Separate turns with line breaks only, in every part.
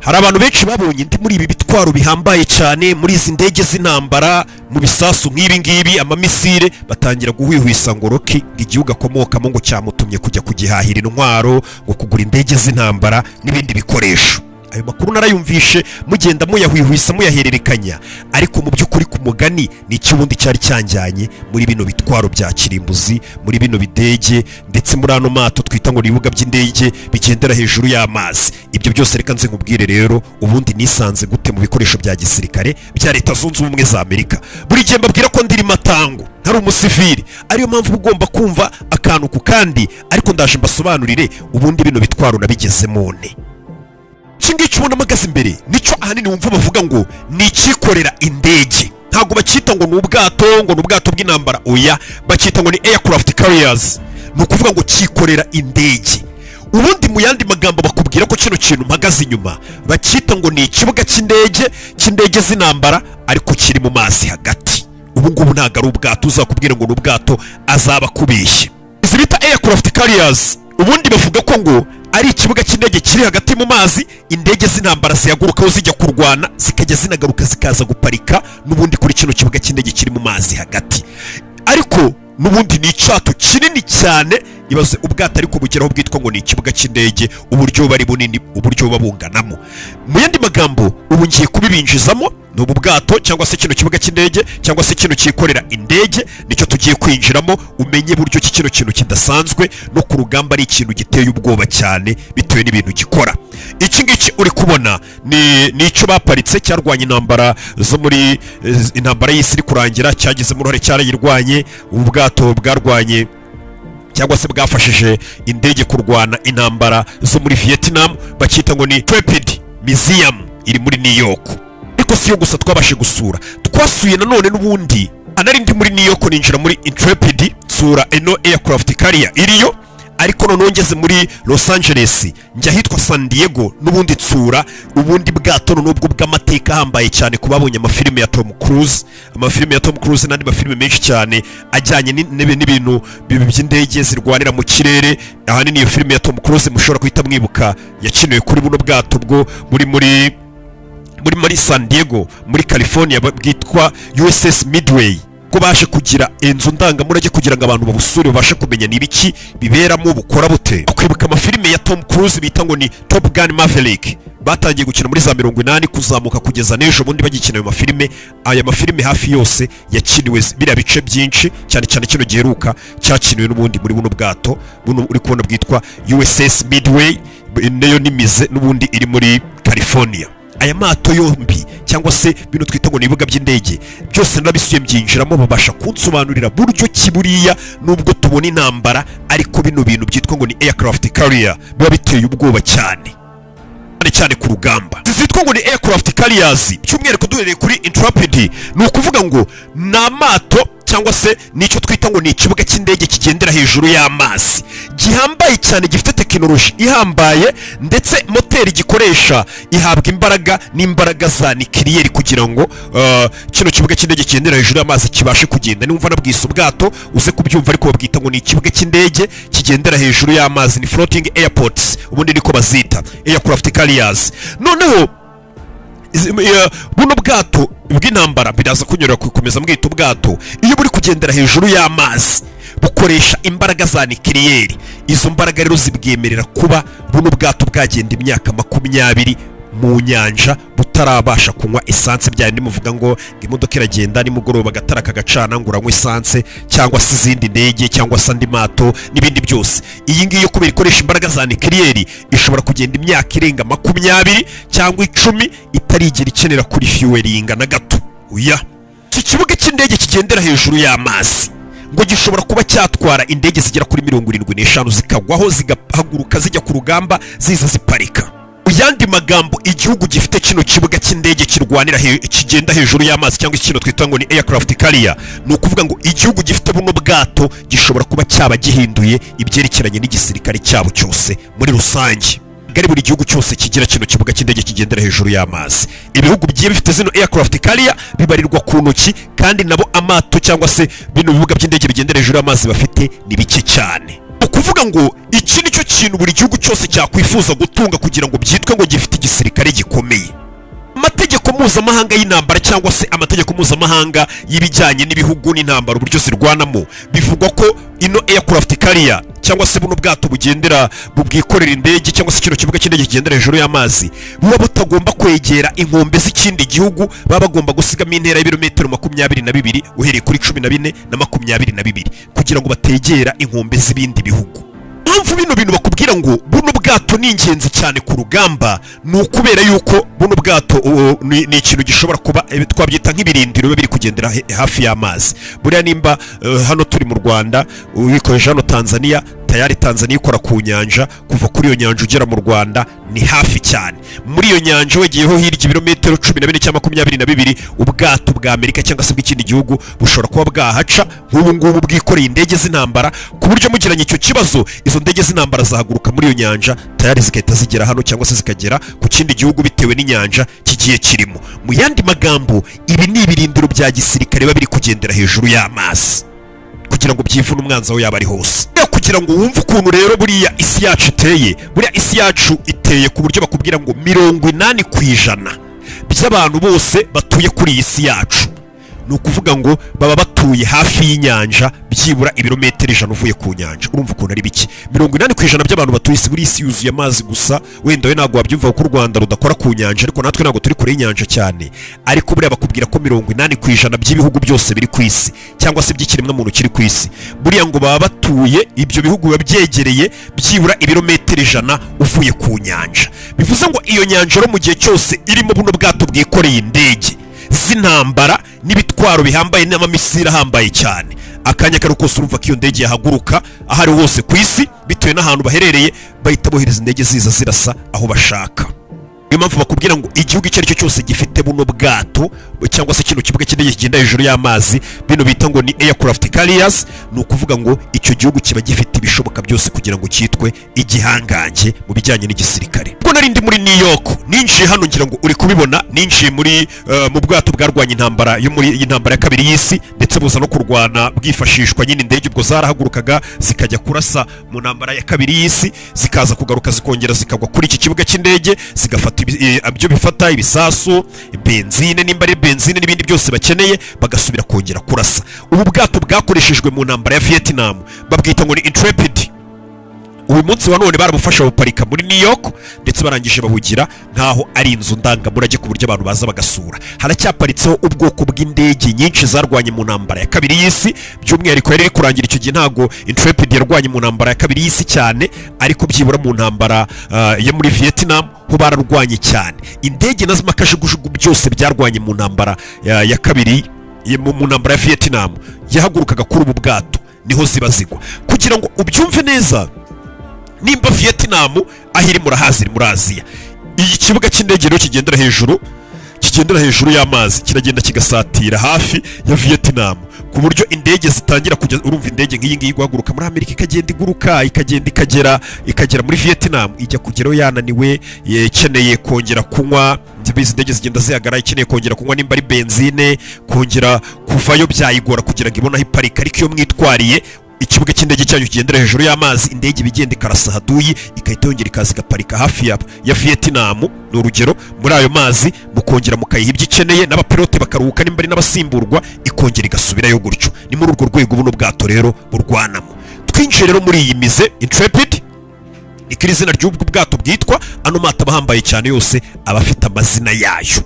Hari abantu benshi babonye ndi muri ibi bitwaro bihambaye cyane, muri izi ndege z'intambara, mu bisasu nk'ibi ngibi, amamisire, batangira guhwihwisa ngo Rocky, ngo igihugu akomokamo ngo cyamutumye kujya kugihahira intwaro, ngo kugura indege z'intambara n'ibindi bikoresho. Ayo makuru narayumvishe mugenda muyahwihwisa, muyahererekanya, ariko mu by'ukuri, ku mugani, ni iki ubundi cyari cyanjyanye muri bino bitwaro bya kirimbuzi, muri bino bidege, ndetse muri ano mato twita ngo ni ibibuga by'indege bigendera hejuru y'amazi? Ibyo byose reka nze nkubwire. Rero ubundi nisanze gute mu bikoresho bya gisirikare bya Leta Zunze Ubumwe za Amerika? Buri gihe mbabwira ko ndiri matango, ntari umusivili, ariyo mpamvu uba ugomba kumva akantu ku kandi. Ariko ndaje mbasobanurire ubundi bino bitwaro nabigezemo nte. Iki ngiki ubona mpagaze imbere nicyo ahanini wumva bavuga ngo ni icyikorera indege. Ntabwo bacyita ngo ni ubwato, ngo ni ubwato bw'intambara, oya, bacyita ngo ni aircraft carriers. Ni ukuvuga ngo cyikorera indege. Ubundi mu yandi magambo bakubwira ko kino kintu mpagaze inyuma bacyita ngo ni ikibuga cy'indege, cy'indege z'intambara, ariko kiri mu mazi hagati. Ubu ngubu ntabwo ari ubwato. Uzakubwira ngo ni ubwato azaba akubeshye. Izi bita aircraft carriers, ubundi bavuga ko ngo ari ikibuga cy'indege kiri hagati mu mazi, indege z'intambara zihagurukaho zijya kurwana, zikajya zinagaruka zikaza guparika n'ubundi kuri kino kibuga cy'indege kiri mu mazi hagati. Ariko n'ubundi ni icyato kinini cyane. Ibaze ubwato ariko bugeraho bwitwa ngo ni ikibuga cy'indege, uburyo buba ari bunini, uburyo buba bunganamo. Mu yandi magambo, ubu ngiye kubibinjizamo. Ni ubu bwato cyangwa se kino kibuga cy'indege cyangwa se kino cyikorera indege, nicyo tugiye kwinjiramo, umenye buryo ki kino kintu kidasanzwe no ku rugamba, ari ikintu giteye ubwoba cyane bitewe n'ibintu gikora. Iki ngiki uri kubona ni icyo baparitse cyarwanya intambara zo muri intambara y'isi iri kurangira, cyagizemo uruhare, cyarayirwanye. Ubu bwato bwarwanye cyangwa se bwafashije indege kurwana intambara zo muri Vietnam. Bakita ngo ni Intrepid Museum, iri muri New York. Ariko si yo gusa twabashe gusura, twasuye nanone n'ubundi anari ndi muri New York, ninjira muri Intrepid, nsura ino aircraft carrier iriyo. Ariko noneho ngeze muri Los Angeles, njya ahitwa San Diego, n'ubundi nsura ubundi bwato n'ubwo bw'amateka ahambaye cyane ku babonye amafilime ya Tom Cruise. Amafilime ya Tom Cruise n'andi mafilime menshi cyane ajyanye n'ibintu by'indege zirwanira mu kirere, ahanini iyo filime ya Tom Cruise mushobora guhita mwibuka yakiniwe kuri buno bwato bwo muri San Diego, muri California, bwitwa USS Midway, ko baje kugira inzu ndangamurage kugira ngo abantu babusure, babashe kumenya ni ibiki biberamo, bukora bute. Kwibuka amafilime ya Tom Cruise bita ngo ni Top Gun Maverick, batangiye gukina muri za 80 kuzamuka kugeza n'ejo bundi bagikina ayo mafilime. Aya mafilime hafi yose yakiniwe, biriya bice byinshi cyane cyane kino giheruka, cyakiniwe n'ubundi muri buno bwato buno uri kubona bwitwa USS Midway, nayo ni musée n'ubundi iri muri California. Aya mato yombi cyangwa se bino twita ngo ni ibibuga by'indege, byose narabisuye, mbyinjiramo, babasha kunsobanurira buryo ki buriya nubwo tubona intambara, ariko bino bintu byitwa ngo ni aircraft carrier biba biteye ubwoba cyane, cyane cyane ku rugamba. Izi zitwa ngo ni aircraft carriers, by'umwihariko duhereye kuri Intrepid, ni ukuvuga ngo ni amato cyangwa se nicyo twita ngo ni ikibuga cy'indege kigendera hejuru y'amazi, gihambaye cyane, gifite tekinoloji ihambaye, ndetse moteri gikoresha ihabwa imbaraga n'imbaraga za nikiriyeri kugira ngo kino kibuga cy'indege kigendera hejuru y'amazi kibashe kugenda. Niwumva nabwise ubwato uze kubyumva, ariko babwita ngo ni ikibuga cy'indege kigendera hejuru y'amazi, ni floating airports ubundi niko bazita, aircraft carriers. Noneho buno bwato bw'intambara, biraza kunyura gukomeza mwita ubwato, iyo buri kugendera hejuru y'amazi bukoresha imbaraga za nikiriyeri. Izo mbaraga rero zibwemerera kuba buno bwato bwagenda imyaka 20 mu nyanja butarabasha kunywa esanse. Bya bindi muvuga ngo imodoka iragenda nimugoroba agatara kagacana, ngo uranywa esanse, cyangwa se izindi ndege cyangwa se andi mato n'ibindi byose, iyi ngiyi yo kubera ikoresha imbaraga za nikiriyeri ishobora kugenda imyaka irenga 20 cyangwa 10 itarigera ikenera kuri fuelinga na gato. Oya, iki kibuga cy'indege kigendera hejuru y'amazi ngo gishobora kuba cyatwara indege zigera kuri 75, zikagwaho, zigahaguruka zijya ku rugamba, ziza ziparika. Mu yandi magambo, igihugu gifite kino kibuga cy'indege kirwanira kigenda hejuru y'amazi, cyangwa kino twita ngo ni aircraft carrier, ni ukuvuga ngo igihugu gifite buno bwato gishobora kuba cyaba gihinduye ibyerekeranye n'igisirikare cyabo cyose muri rusange. Ari buri gihugu cyose kigira kino kibuga cy'indege kigendera hejuru y'amazi. Ibihugu bigiye bifite zino aircraft carrier bibarirwa ku ntoki, kandi nabo amato cyangwa se bino bibuga by'indege bigendera hejuru y'amazi bafite ni bike cyane. Ukuvuga ngo iki nicyo kintu buri gihugu cyose cyakwifuza gutunga kugira ngo byitwe ngo gifite igisirikare. gisirikare gikomeye. Amategeko mpuzamahanga y'intambara cyangwa se amategeko mpuzamahanga y'ibijyanye n'ibihugu n'intambara, uburyo zirwanamo, bivugwa ko ino aircraft carrier cyangwa se buno bwato bugendera bubwikorera indege cyangwa se kino kibuga cy'indege kigendera hejuru y'amazi, buba butagomba kwegera inkombe z'ikindi gihugu. Baba bagomba gusigamo intera y'ibirometero 22 uhereye kuri 14 na 22 kugira ngo bategera inkombe z'ibindi bihugu. Mpamvu bino bintu bakubwira ngo buno bwato ni ingenzi cyane ku rugamba ni ukubera yuko buno bwato ni ikintu gishobora kuba twabyita nk'ibirindiro biba biri kugendera hafi y'amazi. Buriya nimba hano turi mu Rwanda, wikoresha hano Tanzania, tayari Tanzania ikora ku nyanja. Kuva kuri iyo nyanja ugera mu Rwanda ni hafi cyane. Muri iyo nyanja wegeyeho hirya ibirometero 14 cyangwa 22, ubwato bwa Amerika cyangwa se bw'ikindi gihugu bushobora kuba bwahaca nk'ubu ngubu bwikoreye indege z'intambara, ku buryo mugiranye icyo kibazo izo ndege z'intambara zahaguruka muri iyo nyanja, tayari zigahita zigera hano cyangwa se zikagera ku kindi gihugu bitewe n'inyanja kigiye kirimo. Mu yandi magambo, ibi ni ibirindiro bya gisirikare biba biri kugendera hejuru y'amazi kugira ngo byivune umwanzi aho yaba ari hose. Kugira ngo wumve ukuntu rero buriya isi yacu iteye, buriya isi yacu iteye ku buryo bakubwira ngo 80% by'abantu bose batuye kuri iyi si yacu, ni ukuvuga ngo baba batuye hafi y'inyanja, byibura ibirometero 100 uvuye ku nyanja. Urumva ukuntu ari bike, 80% by'abantu batuye isi. Buriya isi yuzuye amazi gusa. Wenda we ntabwo wabyumva kuko u Rwanda rudakora ku nyanja, ariko natwe ntabwo turi kure y'inyanja cyane. Ariko buriya bakubwira ko 80% by'ibihugu byose biri ku isi cyangwa se by'ikiremwamuntu kiri ku isi, buriya ngo baba batuye, ibyo bihugu biba byegereye byibura ibirometero 100 uvuye ku nyanja. Bivuze ngo iyo nyanja rero mu gihe cyose irimo buno bwato bwikoreye indege z'intambara n'ibitwaro bihambaye n'amamisiri ahambaye cyane, akanya kari kose urumva ko iyo ndege yahaguruka aho ari hose ku isi bitewe n'ahantu baherereye, bahita bohereza indege ziza zirasa aho bashaka. Niyo mpamvu bakubwira ngo igihugu icyo ari cyo cyose gifite buno bwato cyangwa se kino kibuga cy'indege kigenda hejuru y'amazi, bino bita ngo ni aircraft carriers, ni ukuvuga ngo icyo gihugu kiba gifite ibishoboka byose kugira ngo cyitwe igihangange mu bijyanye n'igisirikare. Ubwo nari ndi muri New York, ninjiye hano, ngira ngo uri kubibona, ninjiye muri mu bwato bwarwanya intambara yo muri intambara ya kabiri y'isi, ndetse buza no kurwana bwifashishwa nyine indege. Ubwo zarahagurukaga zikajya kurasa mu ntambara ya kabiri y'isi, zikaza kugaruka zikongera zikagwa kuri iki kibuga cy'indege, zigafata ibyo bifata, ibisasu, benzine nimba ari benzine n'ibindi byose bakeneye, bagasubira kongera kurasa. Ubu bwato bwakoreshejwe mu ntambara ya Vietnam, babwita ngo ni Intrepid. Uyu munsi wa none barabufasha buparika muri New York, ndetse barangije babugira nk'aho ari inzu ndangamurage ku buryo abantu baza bagasura. Haracyaparitseho ubwoko bw'indege nyinshi zarwanye mu ntambara ya kabiri y'isi. By'umwihariko yari iri kurangira icyo gihe. Ntabwo Intrepid yarwanye mu ntambara ya kabiri y'isi cyane, ariko byibura mu ntambara yo muri Vietnam ho bararwanye cyane. Indege na makajugujugu byose byarwanye mu ntambara ya kabiri mu ntambara ya Vietnam yahagurukaga kuri ubu bwato, niho ziba zigwa. Kugira ngo ubyumve neza, nimba Vietnam aho iri murahazi, iri muri Aziya, iyi kibuga cy'indege rero kigendera hejuru y'amazi kiragenda kigasatira hafi ya Vietnam ku buryo indege zitangira kujya. Urumva indege nk'iyi ngiyi guhaguruka muri Amerika, ikagenda iguruka, ikagenda ikagera muri Vietnam, ijya kugeraho yananiwe, ikeneye kongera kunywa. Izi ndege zigenda zihagarara, ikeneye kongera kunywa nimba ari benzine, kongera kuvayo byayigora kugira ngo ibone aho iparika. Ariko iyo mwitwariye ikibuga cy'indege cyanyu kigendera hejuru y'amazi, indege iba igenda ikarasa haduyi, igahita yongera ikaza igaparika hafi ya Vietnam, ni urugero, muri ayo mazi, mukongera mukayiha ibyo ikeneye n'abapilote bakaruhuka nimba ari n'abasimburwa, ikongera igasubirayo gutyo. Ni muri urwo rwego buno bwato rero burwanamo. Twinjiye rero muri iyi musée Intrepid, niko iri zina ry'ubwo bwato bwitwa. Ano mato aba ahambaye cyane yose aba afite amazina yayo.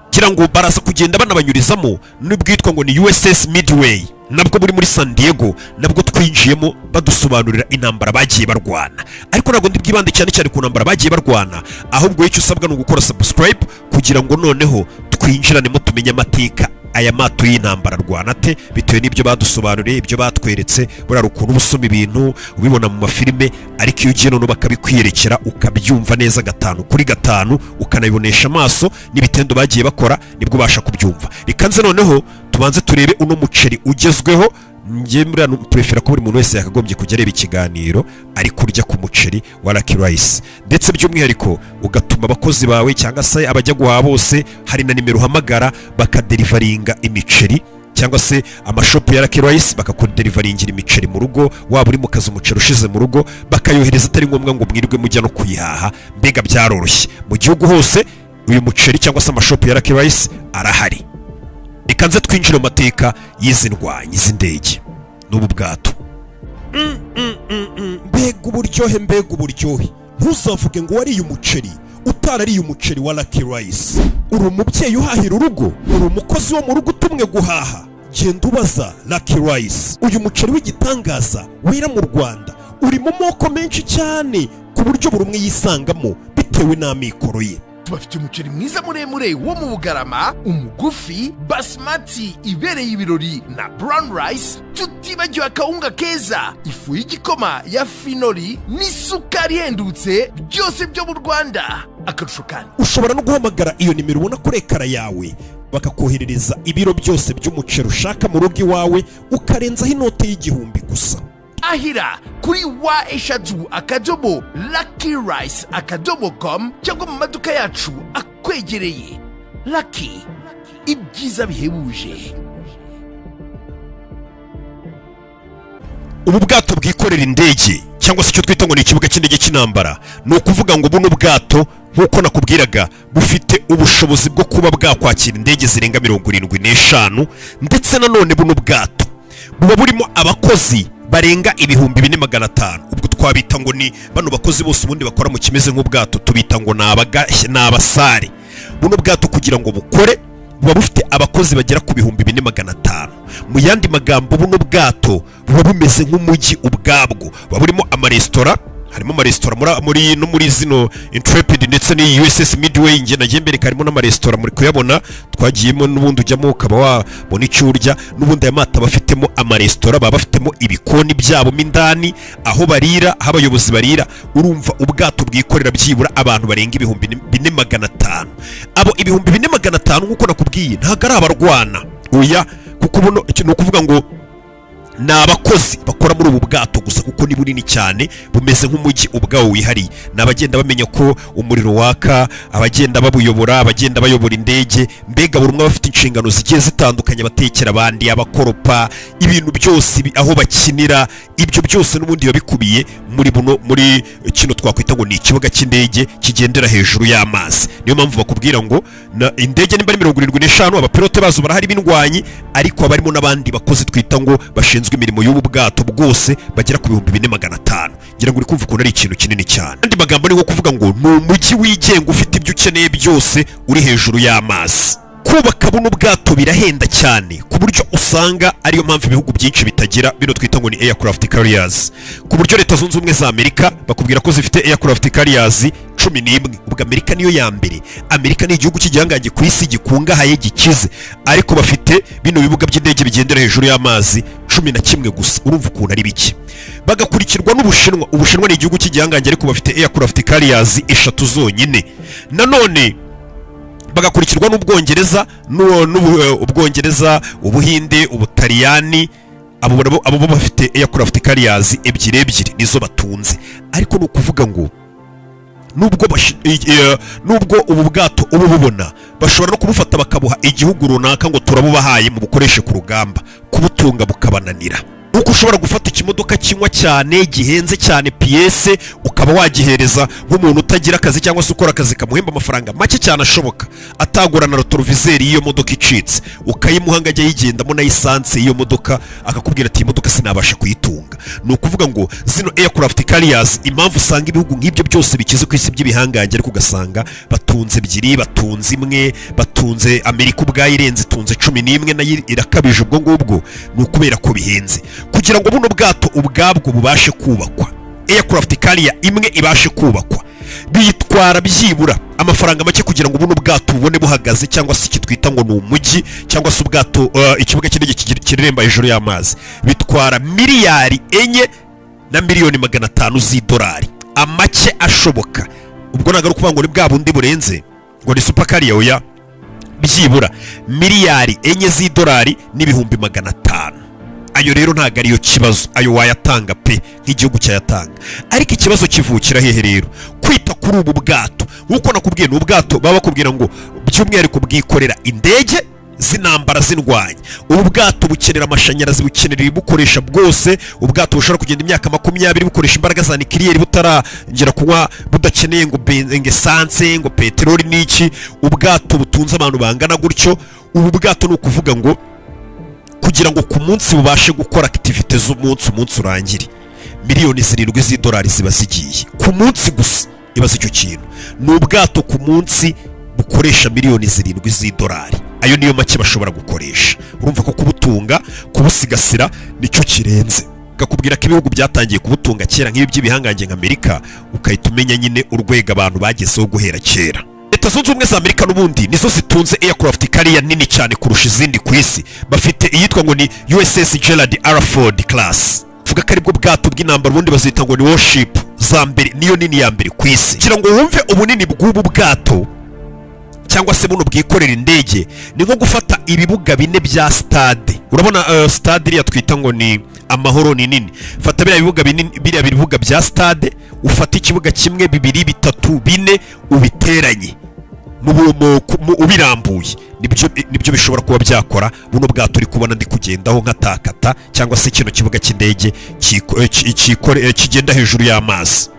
Kugira ngo baraza kugenda banabanyurizamo n'ubwitwa ngo ni USS Midway, nabwo buri muri San Diego, nabwo twinjiyemo badusobanurira intambara bagiye barwana. Ariko ntabwo ndi bwibande cyane cyane ku ntambara bagiye barwana, ahubwo icyo usabwa ni ugukora subscribe kugira ngo noneho twinjiranemo, tumenye amateka aya mato y'intambara arwana ate, bitewe n'ibyo badusobanuriye, ibyo batweretse. Buriya ukuntu uba usoma ibintu ubibona mu mafilime, ariko iyo ugiye noneho bakabikwiyerekera ukabyumva neza gatanu kuri gatanu, ukanabibonesha amaso n'ibitendo bagiye bakora, nibwo ubasha kubyumva. Reka nze noneho tubanze turebe uno muceri ugezweho. Njye muri hano prefera ko buri muntu wese yakagombye kujya areba ikiganiro ari kurya ku muceri wa Lucky Rice, ndetse by'umwihariko ugatuma abakozi bawe cyangwa se abajya guhaha bose. Hari na nimero uhamagara bakadeliveringa imiceri cyangwa se ibiribwa byawe aho waba uri hose. cyangwa se amashop ya Lucky Rice, bakakudeliveringira imiceri mu rugo. Waba uri mu kazi, umuceri ushize mu rugo, bakayohereza, atari ngombwa ngo mwirwe mujya no kuyihaha. Mbega byaroroshye, mu gihugu hose uyu muceri cyangwa se amashop ya Lucky Rice arahari. Reka nze twinjire mu mateka y'izi ndwanyi z'indege n'ubu bwato. Mbega uburyohe, mbega uburyohe! Ntuzavuge ngo wariye umuceri utarariye umuceri wa Lucky Rice. Uri umubyeyi uhahira urugo, uri umukozi wo mu rugo utumwe guhaha, genda ubaza Lucky Rice. Uyu muceri w'igitangaza wera mu Rwanda uri mu moko menshi cyane, ku buryo buri umwe yisangamo bitewe n'amikoro ye.
Tubafite umuceri mwiza muremure wo mu Bugarama, umugufi, basmati ibereye ibirori na brown rice, tutibagiwe akawunga keza, ifu y'igikoma ya Finori n'isukari ihendutse, byose byo mu Rwanda. Akarusho kandi,
ushobora no guhamagara iyo nimero ubona kuri écran yawe, bakakoherereza ibiro byose by'umuceri ushaka mu rugo iwawe, ukarenzaho inote y'1000 gusa.
Ahira kuri www.luckyrice.com cyangwa mu maduka yacu akwegereye. Lucky, ibyiza bihebuje.
Ubu bwato bwikorera indege, cyangwa se icyo twita ngo ni ikibuga cy'indege cy'intambara, ni ukuvuga ngo buno bwato, nk'uko nakubwiraga, bufite ubushobozi bwo kuba bwakwakira indege zirenga 75. Ndetse nanone buno bwato buba burimo abakozi barenga 4500. Ubwo twabita ngo ni bano bakozi bose ubundi bakora mu kimeze nk'ubwato, tubita ngo ni abasare. Buno bwato kugira ngo bukore buba bufite abakozi bagera ku 4500. Mu yandi magambo, buno bwato buba bumeze nk'umujyi ubwabwo. Buba burimo amaresitora, harimo amaresitora muri no muri zino Intrepid ndetse n'iyi USS Midway. Njye nagiye mbere, harimo n'amaresitora, muri kuyabona twagiyemo. N'ubundi ujyamo ukaba wabona icyo urya. N'ubundi aya mato aba afitemo amaresitora, baba bafitemo ibikoni byabo mo indani, aho barira, aho abayobozi barira. Urumva ubwato bwikorera byibura abantu barenga 4500. Abo 4500, nk'uko nakubwiye, ntabwo ari abarwana, oya, kuko buno ni ukuvuga ngo ni abakozi bakora muri ubu bwato gusa, kuko ni bunini cyane, bumeze nk'umujyi ubwawo wihariye. Ni abagenda bamenya ko umuriro waka, abagenda babuyobora, abagenda bayobora indege. Mbega buri umwe aba afite inshingano zigiye zitandukanye, abatekera abandi, abakoropa, ibintu byose, aho bakinira, ibyo byose n'ubundi biba bikubiye muri buno, muri kino twakwita ngo ni ikibuga cy'indege kigendera hejuru y'amazi. Niyo mpamvu bakubwira ngo indege nimba ari 75, abapilote bazo barahari b'indwanyi, ariko haba harimo n'abandi bakozi twita ngo bashinzwe imirimo y'ubu bwato bwose bagera ku 4500. Ngira ngo uri kumva ukuntu ari ikintu kinini cyane. Andi magambo ni nko kuvuga ngo ni umujyi wigenga ufite ibyo ukeneye byose, uri hejuru y'amazi. Kubaka buno bwato birahenda cyane, ku buryo usanga ariyo mpamvu ibihugu byinshi bitagira bino twita ngo ni aircraft carriers, ku buryo Leta Zunze Ubumwe za Amerika bakubwira ko zifite aircraft carriers 11. Ubwo Amerika niyo ya mbere. Amerika ni igihugu cy'igihangange ku isi, gikungahaye, gikize, ariko bafite bino bibuga by'indege bigendera hejuru y'amazi 11 gusa. Urumva ukuntu ari bike. Bagakurikirwa n'Ubushinwa. Ubushinwa ni igihugu cy'igihangange, ariko bafite aircraft carriers eshatu zonyine. Nanone bagakurikirwa n'Ubwongereza, Ubwongereza, Ubuhinde, Ubutaliyani. Abo nabo, abo bo bafite aircraft carriers ebyiri ebyiri, nizo batunze. Ariko ni ukuvuga ngo nubwo ubu bwato ubu bubona, bashobora no kubufata bakabuha igihugu runaka ngo turabubahaye mu bukoreshe ku rugamba, kubutunga bukabananira. Nkuko ushobora gufata ikimodoka kinywa cyane, gihenze cyane pièces, ukaba wagihereza nk'umuntu utagira akazi cyangwa se ukora akazi kamuhemba amafaranga make cyane ashoboka, atagura na rétroviseur y'iyo modoka icitse, ukayimuha ngo ajye ayigendamo na essence y'iyo modoka, akakubwira ati: "Iyi modoka sinabasha kuyitunga." Ni ukuvuga ngo zino aircraft carriers, impamvu usanga ibihugu nk'ibyo byose bikize ku isi by'ibihangange, ariko ugasanga batunze ebyiri, batunze imwe, batunze, Amerika ubwayo irenze, itunze 11, nayo irakabije ubwo ngubwo, ni ukubera ko bihenze. Kugira ngo buno bwato ubwabwo bubashe kubakwa, aircraft carrier imwe ibashe kubakwa, bitwara byibura amafaranga make kugira ngo buno bwato bubone buhagaze, cyangwa se iki twita ngo ni umujyi, cyangwa se ubwato, ikibuga cy'indege kireremba hejuru y'amazi, bitwara 4,5 miliyari z'idolari, amake ashoboka. Ubwo ntabwo ari ukuvuga ngo ni bwa bundi burenze, ngo ni super carrier, oya. Byibura 4,5 miliyari z'idolari. Ayo rero ntabwo ariyo kibazo, ayo wayatanga pe, nk'igihugu cyayatanga. Ariko ikibazo kivukira hehe rero? Kwita kuri ubu bwato, nk'uko nakubwiye, ni ubwato baba bakubwira ngo by'umwihariko bwikorera indege z'intambara zindwanya. Ubu bwato bukenera amashanyarazi, bukenera ibibukoresha bwose. Ubwato bushobora kugenda imyaka 20 bukoresha imbaraga za nucléaire, butarongera kunywa, budakeneye ngo ngo essence, ngo peteroli n'iki. Ubwato butunze abantu bangana gutyo. Ubu bwato ni ukuvuga ngo kugira ngo ku munsi bubashe gukora activité z'umunsi, umunsi urangire, miliyoni 7 z'idolari ziba zigiye ku munsi gusa. Ibaze icyo kintu! Ni ubwato ku munsi bukoresha miliyoni 7 z'idolari. Ayo niyo make bashobora gukoresha. Urumva ko kubutunga, kubusigasira nicyo kirenze. Kakubwira ko ibihugu byatangiye kubutunga kera, nk'ibi by'ibihangange nka Amerika, ukahita umenya nyine urwego abantu bagezeho guhera kera. Leta Zunze Ubumwe za Amerika n'ubundi nizo zitunze aircraft carrier nini cyane kurusha izindi ku isi. Bafite iyitwa ngo ni USS Gerald R Ford class, vuga ko aribwo bwato bw'intambara, ubundi bazita ngo ni warship za mbere, niyo nini ya mbere ku isi. Kugira ngo wumve ubunini bw'ubu bwato cyangwa se buno bwikorera indege, ni nko gufata ibibuga bine bya stade. Urabona stade iriya twita ngo ni Amahoro ni nini. Fata biriya bibuga binini, biriya bibuga bya stade, ufate ikibuga kimwe, bibiri, bitatu, bine, ubiteranye ubirambuye, nibyo bishobora kuba byakora buno bwato uri kubona ndi kugendaho nkatakata, cyangwa se kino kibuga cy'indege kigenda hejuru y'amazi.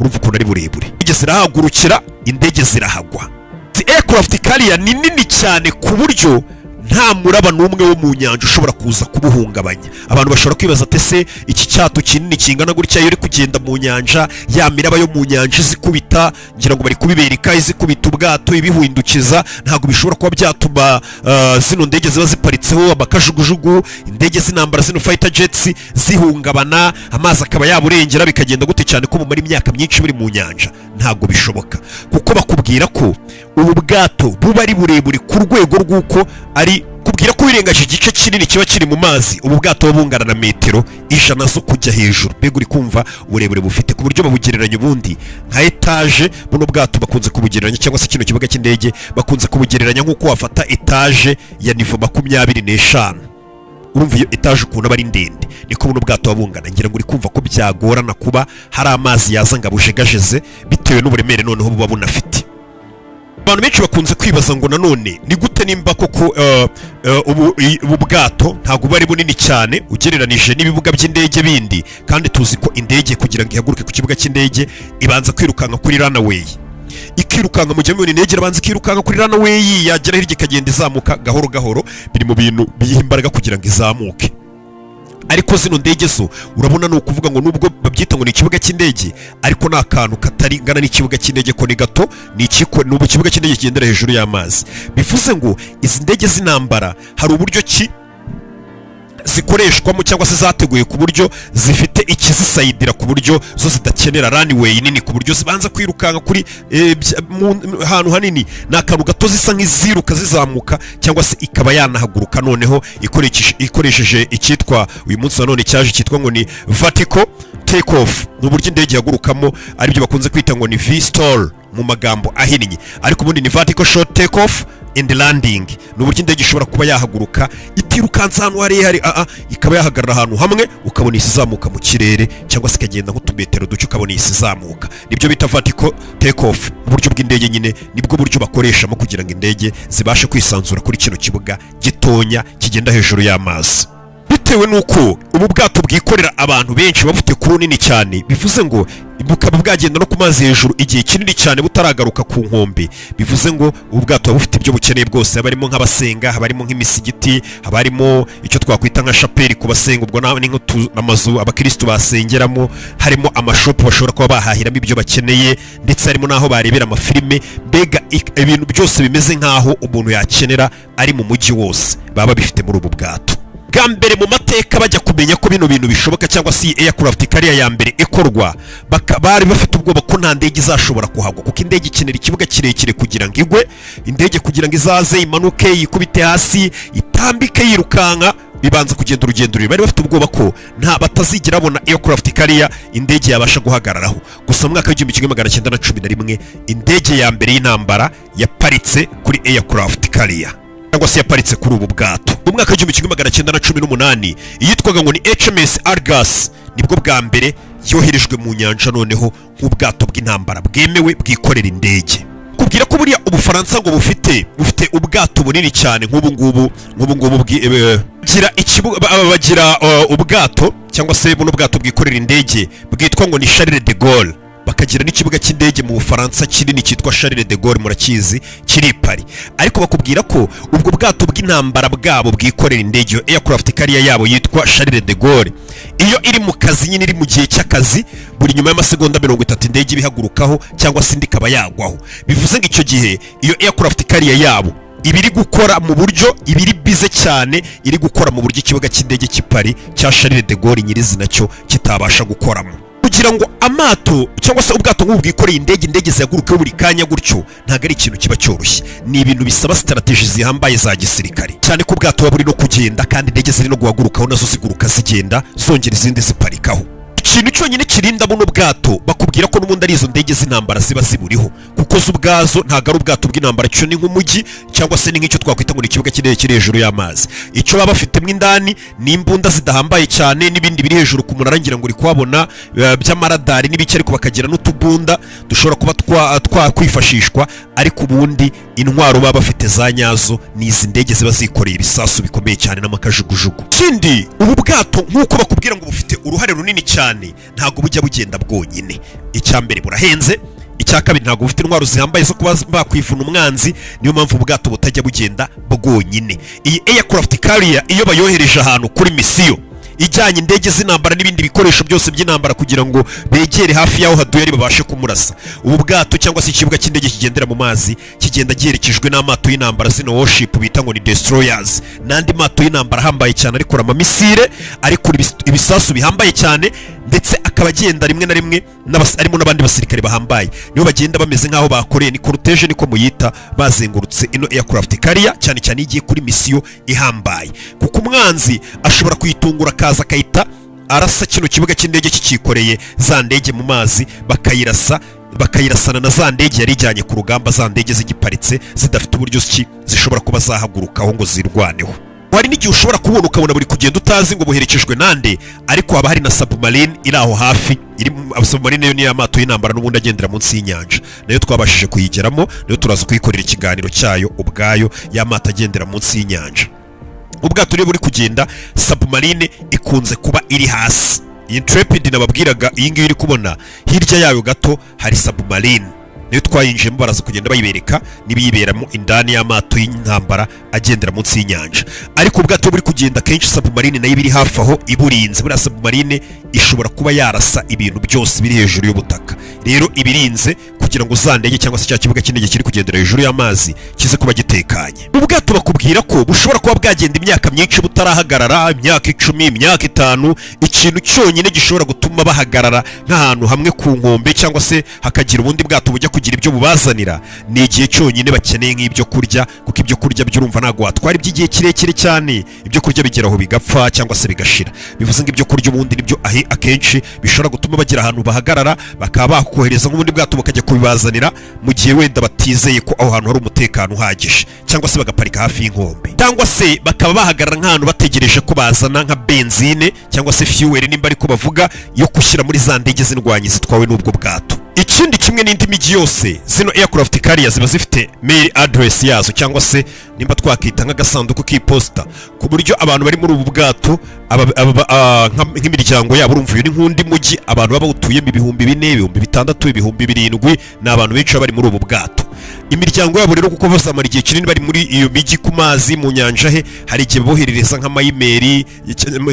Urumva ukuntu ari burebure. Indege zirahagurukira, indege zirahagwa. Izi aircraft carrier ni nini cyane ku buryo nta muraba n'umwe wo mu nyanja ushobora kuza kubuhungabanya. Abantu bashobora kwibaza ati: "Ese iki cyato kinini kingana gutya, iyo uri kugenda mu nyanja, ya miraba yo mu nyanja izikubita?" Ngira ngo bari kubibereka, izikubita ubwato ibihindukiza, ntabwo bishobora kuba byatuma zino ndege ziba ziparitseho, amakajugujugu, indege z'intambara, zino fighter jets, zihungabana, amazi akaba yaburengera, bikagenda gute, cyane ko bumara imyaka myinshi buri mu nyanja? Ntabwo bishoboka, kuko bakubwira ko ubu bwato buba ari burebure ku rwego rw'uko ari kubwira ko wirengaje igice kinini kiba kiri mu mazi, ubu bwato buba bungana na metero 100 zo kujya hejuru. Mbega uri kumva uburebure bufite, ku buryo babugereranya ubundi nka etaje. Buno bwato bakunze kubugereranya, cyangwa se kino kibuga cy'indege bakunze kubugereranya nk'uko wafata etaje ya niveau 25. Urumva iyo etaje ukuntu aba ari ndende? Niko buno bwato buba bungana. Ngira ngo uri kumva ko byagorana kuba hari amazi yaza ngo abujegajeze, bitewe n'uburemere noneho buba bunafite. Abantu benshi bakunze kwibaza ngo nanone ni gute, nimba koko ubu bwato ntabwo buba ari bunini cyane ugereranije n'ibibuga by'indege bindi, kandi tuzi ko indege kugira ngo ihaguruke ku kibuga cy'indege ibanza kwirukanka kuri runway, ikirukanka mu gihe mubona indege irabanza ikirukanka kuri runway, yagera hirya ikagenda izamuka gahoro gahoro. Biri mu bintu biyiha imbaraga kugira ngo izamuke. Ariko zino ndege zo urabona, ni ukuvuga ngo nubwo babyita ngo ni ikibuga cy'indege, ariko ni akantu katari ngana n'ikibuga cy'indege, ko ni gato, ni ikiko, ni ubu ikibuga cy'indege kigendera hejuru y'amazi. Bivuze ngo izi ndege z'intambara hari uburyo ki zikoreshwamo, cyangwa se zateguye ku buryo zifite ikizisayidira, ku buryo zo zidakenera runway nini, ku buryo zibanza kwirukanka kuri hantu hanini. Ni akantu gato zisa nk'iziruka zizamuka, cyangwa se ikaba yanahaguruka noneho ikoresheje icyitwa uyu munsi wa none cyaje cyitwa ngo ni vertical take off. Ni uburyo indege ihagurukamo, aribyo bakunze kwita ngo ni V-STOL mu magambo ahinnye, ariko ubundi ni vertical short take off and landing. Ni uburyo indege ishobora kuba yahaguruka itirukansa ahantu harehare, ikaba yahagarara ahantu hamwe, ukabona isi izamuka mu kirere, cyangwa se ikagenda nk'utumetero duke, ukabona isi izamuka. Nibyo bita vertical take off mu buryo bw'indege nyine. Nibwo buryo bakoreshamo kugira ngo indege zibashe kwisanzura kuri kino kibuga gitonya kigenda hejuru y'amazi. Bitewe n'uko ubu bwato bwikorera abantu benshi, buba bufite crew nini cyane, bivuze ngo bukaba bwagenda no ku mazi hejuru igihe kinini cyane butaragaruka ku nkombe. Bivuze ngo ubu bwato buba bufite ibyo bukeneye bwose. Haba harimo nk'abasenga, haba harimo nk'imisigiti, haba harimo icyo twakwita nka shapeli ku basenga, ubwo ni nk'amazu abakirisitu basengeramo, harimo amashopu bashobora kuba bahahiramo ibyo bakeneye, ndetse harimo n'aho barebera amafilime. Mbega ibintu byose bimeze nk'aho umuntu yakenera ari mu mujyi wose baba babifite muri ubu bwato. Bwa mbere mu mateka bajya kumenya ko bino bintu bishoboka, cyangwa se iyi aircraft carrier ya mbere ikorwa, bari bafite ubwoba ko nta ndege izashobora kuhagwa, kuko indege ikenera ikibuga kirekire kugira ngo igwe. Indege kugira ngo izaze imanuke yikubite hasi, itambike yirukanka, bibanza kugenda urugendo rurerure. Bari bafite ubwoba ko nta batazigera babona aircraft carrier indege yabasha guhagararaho. Gusa mu mwaka w'1911 indege ya mbere y'intambara yaparitse kuri aircraft carrier, cyangwa se yaparitse kuri ubu bwato. Mu mwaka w'1918 iyitwaga ngo ni HMS Argus nibwo bwa mbere yoherejwe mu nyanja noneho nk'ubwato bw'intambara bwemewe bwikorera indege. Bakubwira ko buriya Ubufaransa ngo bufite ubwato bunini cyane nk'ubu ngubu, nk'ubu ngubu bagira ikibuga, bagira ubwato cyangwa se buno bwato bwikorera indege bwitwa ngo ni Charles de Gaulle, bakagira n'ikibuga cy'indege mu Bufaransa kinini cyitwa Charles de Gaulle, murakizi, kiri i Paris. Ariko bakubwira ko ubwo bwato bw'intambara bwabo bwikorera indege, iyo aircraft carrier yabo yitwa Charles de Gaulle, iyo iri mu kazi nyine, iri mu gihe cy'akazi, buri nyuma y'amasegonda 30 indege ibihagurukaho cyangwa se indi ikaba yagwaho. Bivuze ngo icyo gihe iyo aircraft carrier yabo iba iri gukora mu buryo iba iri busy cyane, iri gukora mu buryo ikibuga cy'indege cy'i Paris cya Charles de Gaulle nyirizina cyo kitabasha gukoramo. Kugira ngo amato cyangwa se ubwato nk'ubu bwikoreye indege zihagurukeho buri kanya gutyo, ntabwo ari ikintu kiba cyoroshye. Ni ibintu bisaba strategy zihambaye za gisirikare cyane, ko ubwato buba buri no kugenda kandi indege ziri no guhagurukaho, nazo ziguruka zigenda zongera izindi ziparikaho. Ikintu cyonyine kirinda buno bwato, bakubwira ko n'ubundi ari izo ndege z'intambara ziba ziburiho, kuko zo ubwazo ntabwo ari ubwato bw'intambara. Cyo ni nk'umujyi cyangwa se ni nk'icyo twakwita ngo ni ikibuga cy'indege kiri hejuru y'amazi. Icyo baba bafitemo indani ni imbunda zidahambaye cyane n'ibindi biri hejuru ku munara, ngira ngo uri kuhabona, by'amaradari n'ibiki, ariko bakagira n'utubunda dushobora kuba twakwifashishwa. Ariko ubundi intwaro baba bafite za nyazo ni izi ndege ziba zikoreye ibisasu bikomeye cyane n'amakajugujugu. Ikindi, ubu bwato nk'uko bakubwira ngo bufite uruhare runini cyane, ntabwo bujya bugenda bwonyine. Icya mbere, burahenze. Icya kabiri, ntabwo bufite intwaro zihambaye zo kuba bakwivuna umwanzi. Niyo mpamvu ubwato butajya bugenda bwonyine. Iyi aircraft carrier, iyo bayohereje ahantu kuri misiyo ijyanye indege z'intambara n'ibindi bikoresho byose by'intambara kugira ngo begere hafi y'aho haduye babashe kumurasa, ubu bwato cyangwa se ikibuga cy'indege kigendera mu mazi kigenda giherekejwe n'amato y'intambara, zino warship bita ngo ni destroyers, n'andi mato y'intambara ahambaye cyane arikura amamisire, arikura ibisasu bihambaye cyane, ndetse akaba agenda rimwe na rimwe arimo n'abandi basirikare bahambaye. Nibo bagenda bameze nk'aho bakoreye, ni cortège niko muyita, bazengurutse ino aircraft carrier, cyane cyane iyo igiye kuri misiyo ihambaye, kuko umwanzi ashobora kuyitungura akaza akahita arasa kino kibuga cy'indege kikikoreye za ndege mu mazi, bakayirasa, bakayirasana na za ndege yari ijyanye ku rugamba, za ndege zigiparitse zidafite uburyo ki zishobora kuba zahagurukaho ngo zirwaneho. Hari n'igihe ushobora kubona ukabona buri kugenda utazi ngo buherekejwe nande, ariko haba hari na submarine iri aho hafi. Iri submarine yo ni amato y'intambara n'ubundi agendera munsi y'inyanja, nayo twabashije kuyigeramo, nayo turaza kuyikorera ikiganiro cyayo ubwayo, y'amato agendera munsi y'inyanja. Ubwato rero buri kugenda, submarine ikunze kuba iri hasi. Iyi Intrepid nababwiraga, iyi ngiyi uri kubona, hirya yayo gato hari submarine, nayo twayinjiyemo, baraza kugenda bayibereka n'ibiyiberamo indani y'amato y'intambara agendera munsi y'inyanja. Ariko ubwato buri kugenda, kenshi submarine nayo iba iri hafi aho iburinze. Buriya submarine ishobora kuba yarasa ibintu byose biri hejuru y'ubutaka, rero ibirinze kugira ngo za ndege cyangwa se cya kibuga cy'indege kiri kugendera hejuru y'amazi kize kuba gitekanye. Ubwato bakubwira ko bushobora kuba bwagenda imyaka myinshi butarahagarara, imyaka 10, imyaka 5. Ikintu cyonyine gishobora gutuma bahagarara nk'ahantu hamwe ku nkombe cyangwa se hakagira ubundi bwato bujya kugira ibyo bubazanira, ni igihe cyonyine bakeneye nk'ibyo kurya, kuko ibyo kurya by'urumva ntabwo watwara iby'igihe kirekire cyane, ibyo kurya bigera aho bigapfa cyangwa se bigashira. Bivuze ngo ibyo kurya ubundi nibyo akenshi bishobora gutuma bagira ahantu bahagarara, bakaba bakohereza nk'ubundi bwato bukajya kubibazanira mu gihe wenda batizeye ko aho hantu hari umutekano uhagije, cyangwa se bagaparika hafi y'inkombe, cyangwa se bakaba bahagarara nk'ahantu bategereje ko bazana nka benzine cyangwa se fuel, nimba ariko bavuga, yo gushyira muri za ndege z'indwanyi zitwawe n'ubwo bwato. Ikindi, kimwe n'indi mijyi yose, zino aircraft carrier ziba zifite mail address yazo, cyangwa se nimba twakita nk'agasanduku k'iposita, ku buryo abantu bari muri ubu bwato nk'imiryango yabo, urumva uyu ni nk'undi mujyi, abantu baba bawutuyemo 4000, 6000, 7000, ni abantu benshi baba bari muri ubu bwato. Imiryango yabo rero, kuko bazamara igihe kinini bari muri iyo mijyi, ku mazi, mu nyanja he, hari igihe boherereza nk'ama email,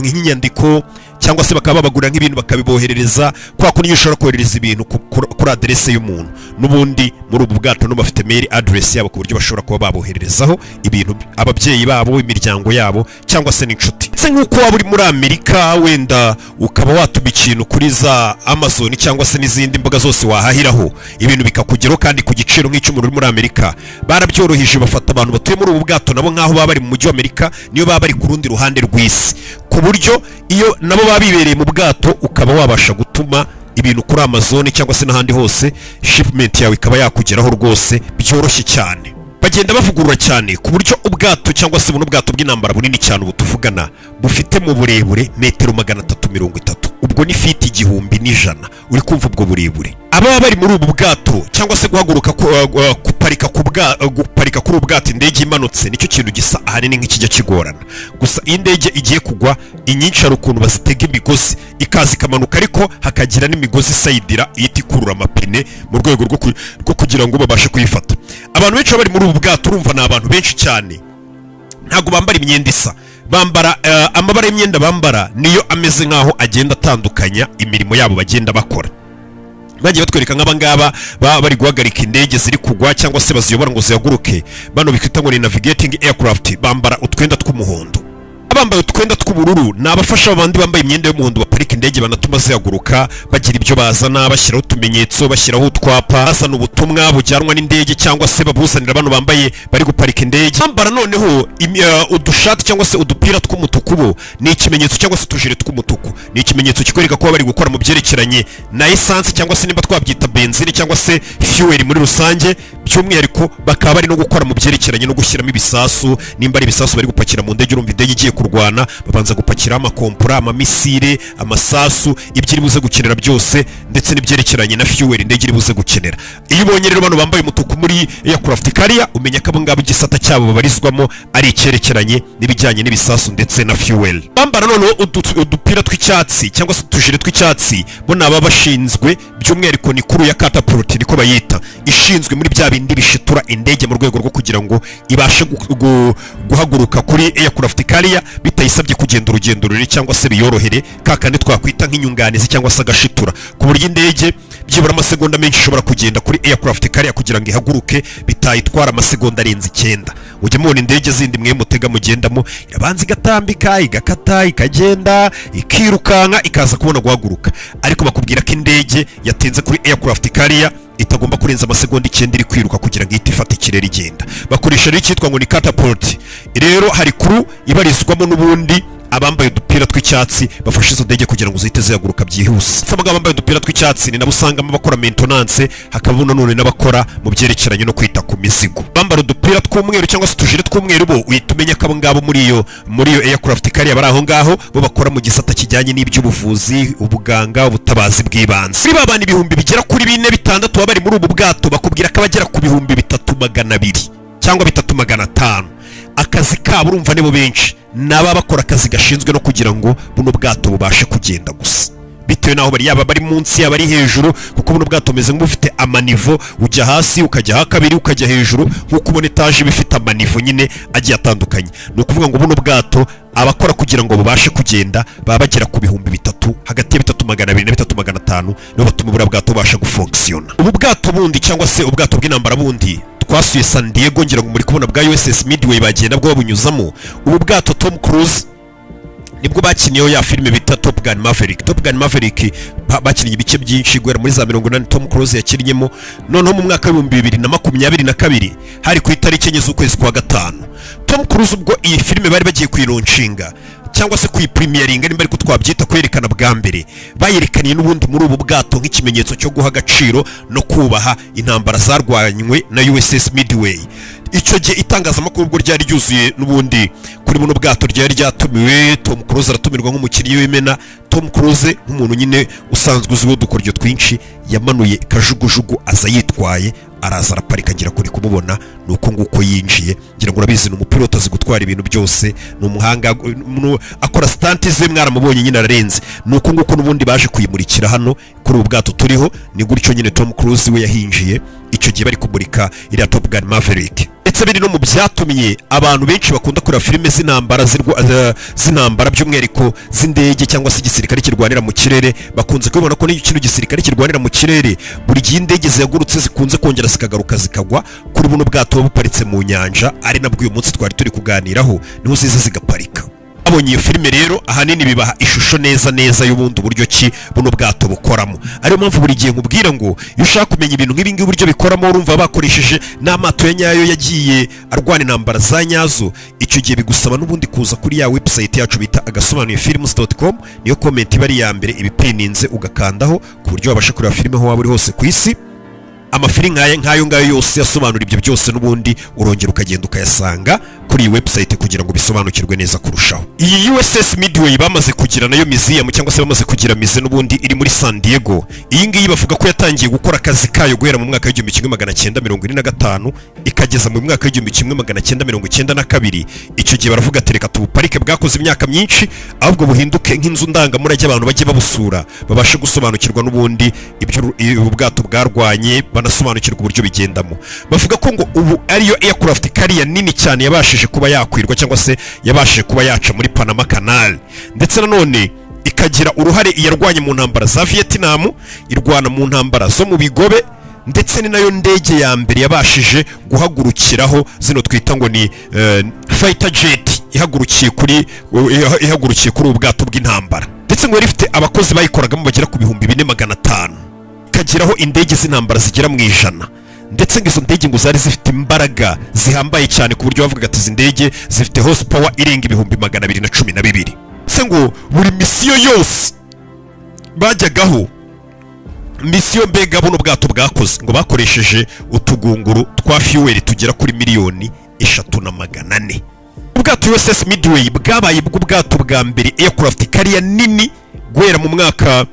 nk'inyandiko, cyangwa se bakaba babagurira nk'ibintu bakabiboherereza. Kwa kundi ushobora koherereza ibintu kuri aderese y'umuntu, n'ubundi muri ubu bwato no bafite mail address yabo, ku buryo bashobora kuba babohererezaho ibintu ababyeyi babo, imiryango yabo cyangwa se n'inshuti. Ndetse nk'uko waba uri muri Amerika, wenda ukaba watuma ikintu kuri za Amazon cyangwa se n'izindi mbuga zose wahahiraho, ibintu bikakugeraho kandi ku giciro nk'icy'umuntu uri muri Amerika, barabyoroheje, bafata abantu batuye muri ubu bwato nabo nk'aho baba bari mu mujyi wa Amerika, niyo baba bari ku rundi ruhande rw'isi, ku buryo iyo nabo baba bibereye mu bwato ukaba wabasha gutuma ibintu kuri Amazon cyangwa se n'ahandi hose, shipment yawe ikaba yakugeraho rwose byoroshye cyane. Bagenda bavugurura cyane ku buryo ubwato cyangwa se buno bwato bw'intambara bunini cyane ubu tuvugana bufite mu burebure metero 330. Ubwo ni feet 1100. Uri kumva ubwo burebure ababa bari muri ubu bwato, cyangwa se guhaguruka ku- uh, uh, kuparika ku bwa guparika kuri ubu bwato indege imanutse, nicyo kintu gisa ahanini nk'ikijya kigorana. Gusa iyo indege igiye kugwa, inyinshi hari ukuntu bazitega imigozi ikaza ikamanuka, ariko hakagira n'imigozi isayidira ihita ikurura amapine mu rwego rwo kugira ngo babashe kuyifata. Abantu benshi baba bari muri ubu bwato, urumva ni abantu benshi cyane, ntabwo bambara imyenda isa. Bambara amabara y'imyenda bambara niyo ameze nk'aho agenda atandukanya imirimo yabo bagenda bakora. Bagiye batwereka nk'abangaba baba bari guhagarika indege ziri kugwa cyangwa se baziyobora ngo zihaguruke, bano bikita ngo ni navigating aircraft, bambara utwenda tw'umuhondo. Abambaye utwenda tw'ubururu ni abafasha abandi bambaye imyenda y'umuhondo baparika indege, banatuma zihaguruka, bagira ibyo bazana, bashyiraho utumenyetso, bashyiraho utwapa, bazana ubutumwa bujyanwa n'indege cyangwa se babuzanira bano bambaye bari guparika indege. Bambara noneho udushati cyangwa se udupira tw'umutuku, bo ni ikimenyetso, cyangwa se utujire tw'umutuku, ni ikimenyetso kikwereka ko bari gukora mu byerekeranye na essence, cyangwa se nimba twabyita benzine cyangwa se fuel muri rusange. By'umwihariko bakaba bari no gukora mu byerekeranye no gushyiramo ibisasu, nimba ari ibisasu bari gupakira mu ndege. Urumva indege igiye kurwana, babanza gupakiraho amakompura, amamisire, amasasu, ibyo iri buze gukenera byose, ndetse n'ibyerekeranye na fuel indege iri buze gukenera. Iyo ubonye rero bano bambaye umutuku muri aircraft carrier, umenya ko abo ngabo igisata cyabo babarizwamo ari icyerekeranye n'ibijyanye n'ibisasu ndetse na fuel. Bambara noneho udupira tw'icyatsi cyangwa se utujire tw'icyatsi, bo ni ababa bashinzwe by'umwihariko ni crew ya catapult, niko bayita, ishinzwe muri bya bindi bishitura indege mu rwego rwo kugira ngo ibashe guhaguruka kuri aircraft carrier bitayisabye kugenda urugendo rurerure, cyangwa se biyorohere, ka kandi twakwita nk'inyunganizi cyangwa se agashitura, ku buryo indege byibura amasegonda menshi ishobora kugenda kuri aircraft carrier kugira ngo ihaguruke bitayitwara amasegonda arenze 9. Ujya mubona indege zindi mwe mutega mugendamo, irabanza igatambika, igakata, ikagenda, ikirukanka, ikaza kubona guhaguruka. Ariko bakubwira ko indege yatinze kuri aircraft carrier itagomba kurenza amasegonda 9 iri kwiruka kugira ngo ihite ifata ikirere igenda. Bakoresha rero icyitwa ngo ni catapult. Rero hari crew ibarizwamo n'ubundi abambaye udupira tw'icyatsi bafashe izo ndege kugira ngo zihite zihaguruka byihuse. Abagabo bambaye udupira tw'icyatsi ni nabo usangamo abakora maintenance, hakabamo nanone n'abakora mu byerekeranye no kwita ku mizigo. Bambara udupira tw'umweru cyangwa se utujire tw'umweru, bo uhita umenya ko abo ngabo muri iyo aircraft carrier bari aho ngaho, bo bakora mu gisata kijyanye n'iby'ubuvuzi, ubuganga, ubutabazi bw'ibanze. Muri ba bantu ibihumbi bigera kuri 4, 6 baba bari muri ubu bwato, bakubwira ko abagera ku 3200 cyangwa 3500, akazi kabo, urumva nibo benshi, ni ababa bakora akazi gashinzwe no kugira ngo buno bwato bubashe kugenda gusa, bitewe n'aho bari, yaba bari munsi, yaba ari hejuru, kuko buno bwato bumeze nk'ubufite amanivo: ujya hasi, ukajya ha kabiri, ukajya hejuru, nk'uko ubona etaje iba ifite amanivo nyine agiye atandukanye. Ni ukuvuga ngo buno bwato abakora kugira ngo bubashe kugenda baba bagera ku 3000, hagati ya 3200 na 3500, nibo batuma buriya bwato bubasha gufonkisiyona. Ubu bwato bundi cyangwa se ubwato bw'intambara bundi twasuye San Diego, ngira ngo muri kubona bwa USS Midway, bagenda bwo babunyuzamo. Ubu bwato Tom Cruise nibwo bakiniyeho ya filime bita Top Gun Maverick. Top Gun Maverick bakinnye ibice byinshi guhera muri za 80, Tom Cruise yakinnyemo. Noneho mu mwaka w'2022, hari ku itariki 4 z'ukwezi kwa gatanu, Tom Cruise ubwo iyi filime bari bagiye kuyilaunchinga cyangwa se kuyipremieringa, nimba ariko twabyita kwerekana bwa mbere, bayerekaniye n'ubundi muri ubu bwato nk'ikimenyetso cyo guha agaciro no kubaha intambara zarwanywe na USS Midway. Icyo gihe itangazamakuru ubwo ryari ryuzuye n'ubundi kuri buno bwato, ryari ryatumiwe. Tom Cruise aratumirwa nk'umukinnyi w'imena. Tom Cruise nk'umuntu nyine usanzwe uzwiho udukoryo twinshi, yamanuye kajugujugu aza yitwaye, araza araparika, ngira kuri kumubona ni uko nguko yinjiye. Ngira ngo urabizi, ni umupilote, azi gutwara ibintu byose, ni umuhanga, akora stunt ze, mwaramubonye nyine ararenze. Ni uko nguko n'ubundi baje kuyimurikira hano kuri ubu bwato turiho. Ni gutyo nyine Tom Cruise we yahinjiye icyo gihe bari kumurika iriya Top Gun Maverick. Ndetse biri no mu byatumye abantu benshi bakunda kureba filime z'intambara, z'intambara by'umwihariko z'indege cyangwa se igisirikare kirwanira mu kirere, bakunze kubibona ko kino gisirikare kirwanira mu kirere, buri gihe indege zihagurutse zikunze kongera zikagaruka zikagwa kuri buno bwato buba buparitse mu nyanja, ari nabwo uyu munsi twari turi kuganiraho, niho ziza zigaparika. Babonye iyo filime rero ahanini bibaha ishusho neza neza y'ubundi buryo ki buno bwato bukoramo. Ariyo mpamvu buri gihe nkubwira ngo iyo ushaka kumenya ibintu nk'ibi ngibi uburyo bikoramo, urumva bakoresheje n'amato ya nyayo yagiye arwana intambara za nyazo, icyo gihe bigusaba n'ubundi kuza kuri ya website yacu bita agasobanuyefilms.com. Niyo comment iba ari iya mbere ibipininze, ugakandaho ku buryo wabasha kureba filime aho waba uri hose ku isi. Amafilimi nk'ayo ngayo yose asobanura ibyo byose n'ubundi urongera ukagenda ukayasanga kuri kuri iyi website kugira ngo bisobanukirwe neza kurushaho. Iyi USS Midway bamaze kugira nayo museum, cyangwa se bamaze kugira musée n'ubundi iri muri San Diego. Iyi ngiyi bavuga ko yatangiye gukora akazi kayo guhera mu mwaka w'1945, ikageza mu mwaka w'1992. Icyo gihe baravuga ati: "Reka tubuparike, bwakoze imyaka myinshi, ahubwo buhinduke nk'inzu ndangamurage, abantu bajye babusura, babashe gusobanukirwa n'ubundi ibyo ubu bwato bwarwanye, banasobanukirwa uburyo bigendamo." Bavuga ko ngo ubu ariyo aircraft carrier nini cyane yabashije kuba yakwirwa, cyangwa se yabashije kuba yaca muri Panama Canal, ndetse nanone ikagira uruhare yarwanye mu ntambara za Vietnam, irwana mu ntambara zo mu bigobe, ndetse ni nayo ndege ya mbere yabashije guhagurukiraho zino twita ngo ni fighter jet, ihagurukiye kuri ubu bwato bw'intambara. Ndetse ngo yari ifite abakozi bayikoragamo bagera ku 4500, ikageraho indege z'intambara zigera mu 100. Ndetse ngo izo ndege ngo zari zifite imbaraga zihambaye cyane, ku buryo bavugaga ati izi ndege zifite horsepower irenga 212,000. Ndetse ngo buri misiyo yose bajyagaho, misiyo mbega buno bwato bwakoze, ngo bakoresheje utugunguru twa fuel tugera kuri 3,400,000. Ubwato USS Midway bwabaye bwo bwato bwa mbere aircraft carrier nini guhera mu mwaka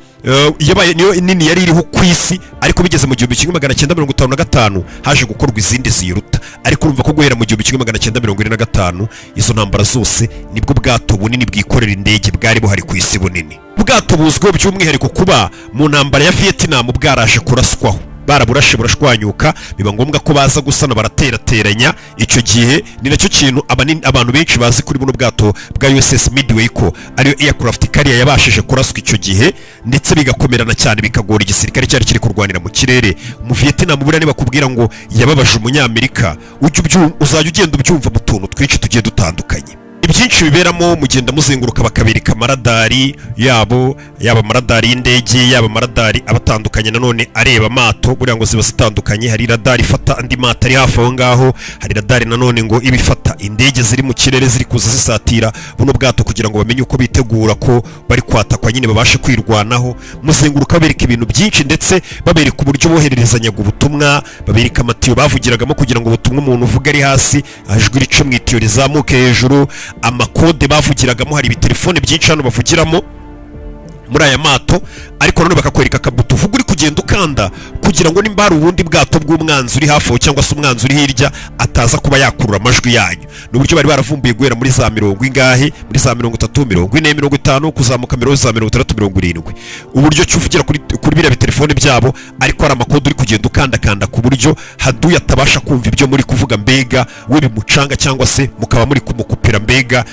yabaye niyo nini yari iriho ku isi. Ariko bigeze mu 1955 haje gukorwa izindi ziyiruta. Ariko urumva ko guhera mu 1945, izo ntambara zose, nibwo bwato bunini bwikorera indege bwari buhari ku isi bunini. Ubwato buzwiho by'umwihariko kuba mu ntambara ya Vietnam bwaraje kuraswaho, baraburashe burashwanyuka, biba ngombwa ko baza gusana, baraterateranya. Icyo gihe ni nacyo kintu abantu benshi bazi kuri buno bwato bwa USS Midway, ko ariyo aircraft carrier yabashije kuraswa icyo gihe, ndetse bigakomerana cyane, bikagora igisirikare cyari kiri kurwanira mu kirere mu Vietnam. Buriya nibakubwira ngo yababaje umunyamerika, uzajya ugenda ubyumva mu tuntu twinshi tugiye dutandukanye. Ibyinshi biberamo, mugenda muzenguruka, bakabereka amaradari yabo, yaba amaradari y'indege, yaba amaradari aba atandukanye nanone areba amato. Buriya ngo ziba zitandukanye: hari radari ifata andi mato ari hafi aho ngaho, hari radari nanone ngo iba ifata indege ziri mu kirere ziri kuza zisatira buno bwato, kugira ngo bamenye uko bitegura ko bari kwatakwa nyine, babashe kwirwanaho. Muzenguruka babereka ibintu byinshi, ndetse babereka uburyo bohererezanyaga ubutumwa, babereka amatiyo bavugiragamo kugira ngo ubutumwa umuntu uvuga ari hasi ijwi rice mu itiyo rizamuke hejuru, amakode bavugiragamo. Hari ibitelefone byinshi hano bavugiramo muri aya mato, ariko nanone bakakwereka akabuto uvuga uri kugenda ukanda, kugira ngo nimba hari ubundi bwato bw'umwanzi uri hafi aho, cyangwa se umwanzi uri hirya, ataza kuba yakurura amajwi yanyu. Ni uburyo bari baravumbuye guhera muri za mirongo ingahe, muri za 30, 40, 50, kuzamuka za 60, 70, uburyo ki uvugira kuri biriya bitelefone byabo, ariko hari amakode uri kugenda ukandakanda ku buryo haduye atabasha kumva ibyo muri kuvuga, mbega we bimucanga, cyangwa se mukaba muri kumukupira, mbega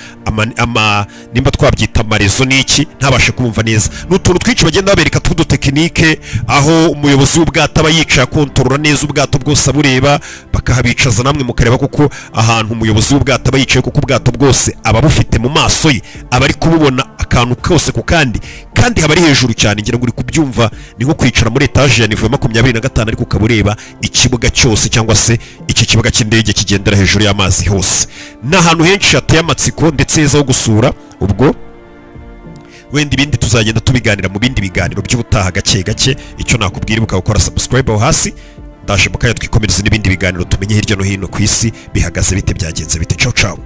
ama nimba twabyita amarezo n'iki, ntabashe kumva neza. Ni utuntu twinshi bagenda babereka tw'udutekinike, aho umuyobozi w'ubwato aba yicaye akontorora neza ubwato bwose abureba, bakahabicaza namwe mukareba kuko ahantu umuyobozi w'ubwato aba yicaye, kuko ubwato bwose aba bufite mu maso ye, aba ari kububona akantu kose ku kandi, kandi haba ari hejuru cyane. Ngira ngo uri kubyumva, ni nko kwicara muri etaje ya niveau ya 25, ariko ukaba ureba ikibuga cyose, cyangwa se iki kibuga cy'indege kigendera hejuru y'amazi hose. Ni ahantu henshi hateye amatsiko ndetse heza ho gusura. Ubwo wenda ibindi tuzagenda tubiganira mu bindi biganiro by'ubutaha gake gake. Icyo nakubwira, ibuka gukora subscribe aho hasi. Ndaje mu kanya twikomereze n'ibindi biganiro, tumenye hirya no hino ku isi bihagaze bite, byagenze bite. Ciao ciao.